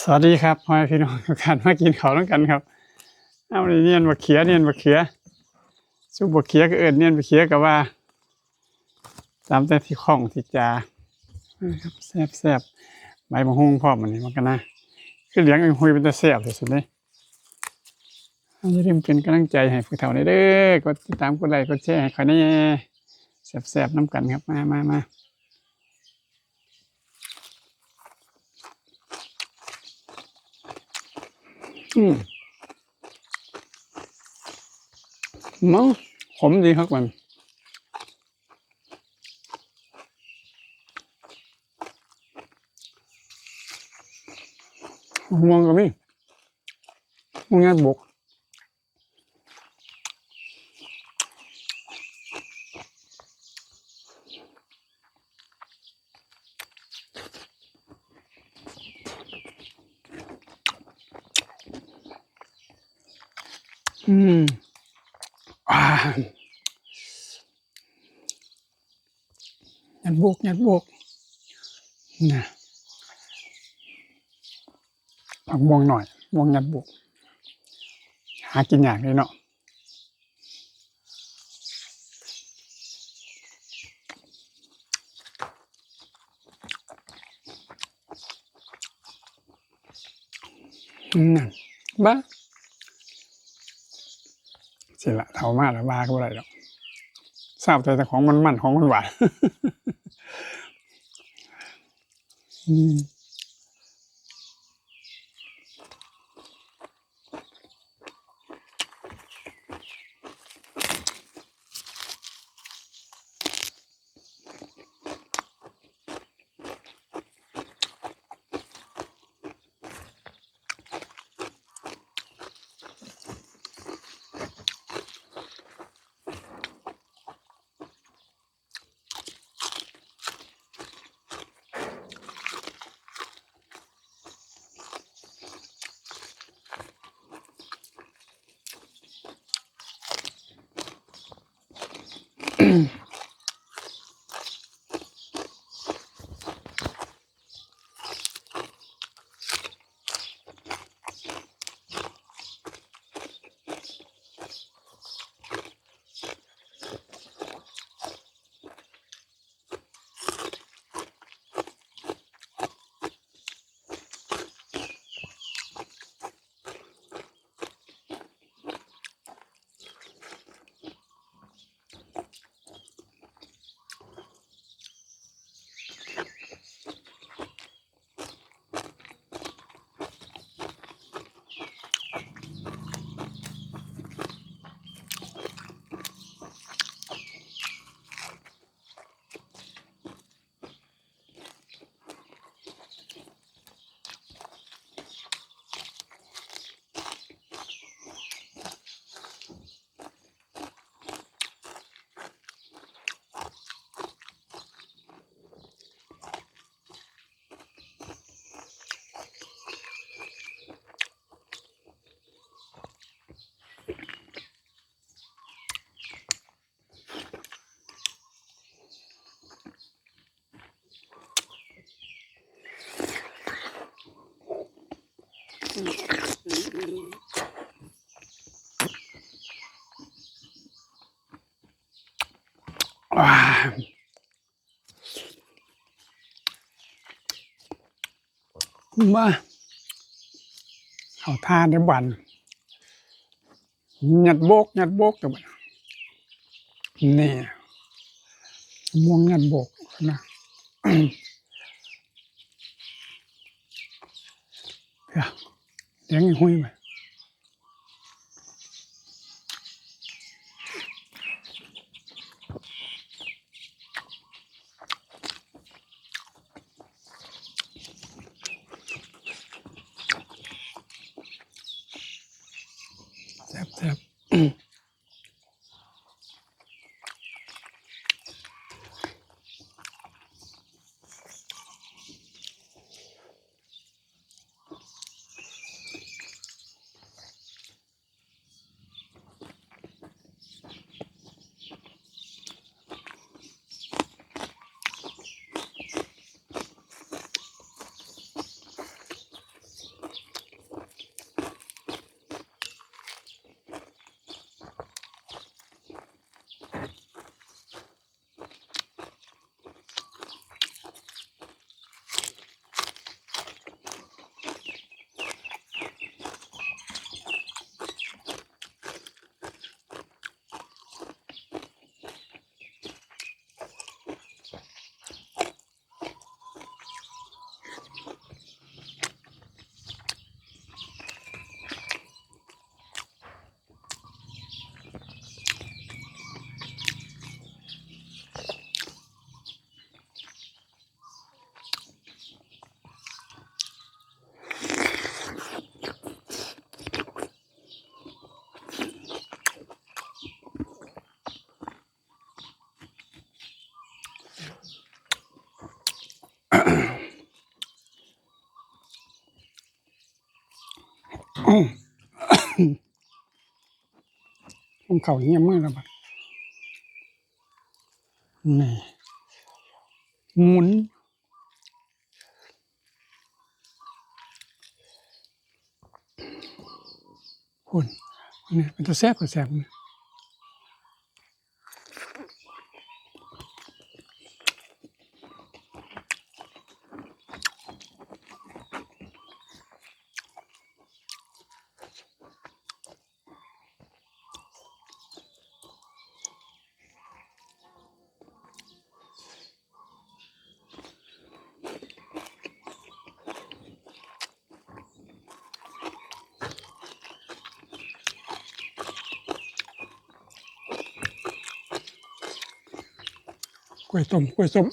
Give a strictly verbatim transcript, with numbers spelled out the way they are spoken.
สวัสดีครับพ่อแม่พี่น้องทุกท่าน มากินข้าวนำกันครับ เอานี่เนียนบักเขือ เนียนบักเขือ ซุปบักเขือก็เอิ้นเนียนบักเขือก็ว่า ตามแต่ที่คล่องที่จานะครับ แซ่บๆ ใบมะฮุ่งพร้อม อันนี้มันก็นะ คือเหลืองอมฮุยเป็นตาแซ่บที่สุดเลย อย่าลืมเป็นกำลังใจให้พวกเฒ่าเด้อ กดติดตาม กดไลค์ กดแชร์ให้ข้อยแหน่ แซ่บๆ นำกันครับ มา มา มา อืม มันขมดีครับมัน ม่วงก็มี ม่วงงาบก อืม อ่า งัดบวก งัดบวก นะ ผักม่วงหน่อย ม่วงงัดบวก หากินยากเลยเนาะ อืม นั่น บ้า สิละ เฒ่ามาแล้วว่าก็บ่ได้ดอก ทราบแต่ของมันๆ ของมันหวาน อืมว้า มา เข้าท่าเด้อบัด งัดบก งัดบก เด้อบัด นี่ ม่วงงัดบกนะ เดี๋ยว เลี้ยงอีกห้อยไป แซ่บๆ อื ของเขาเฮียมือแล้วบัดนี่ หมุน คุณ นี่เป็นตาแซ่บกว่าแซ่บนี่ กล้วยต้ม กล้วยต้ม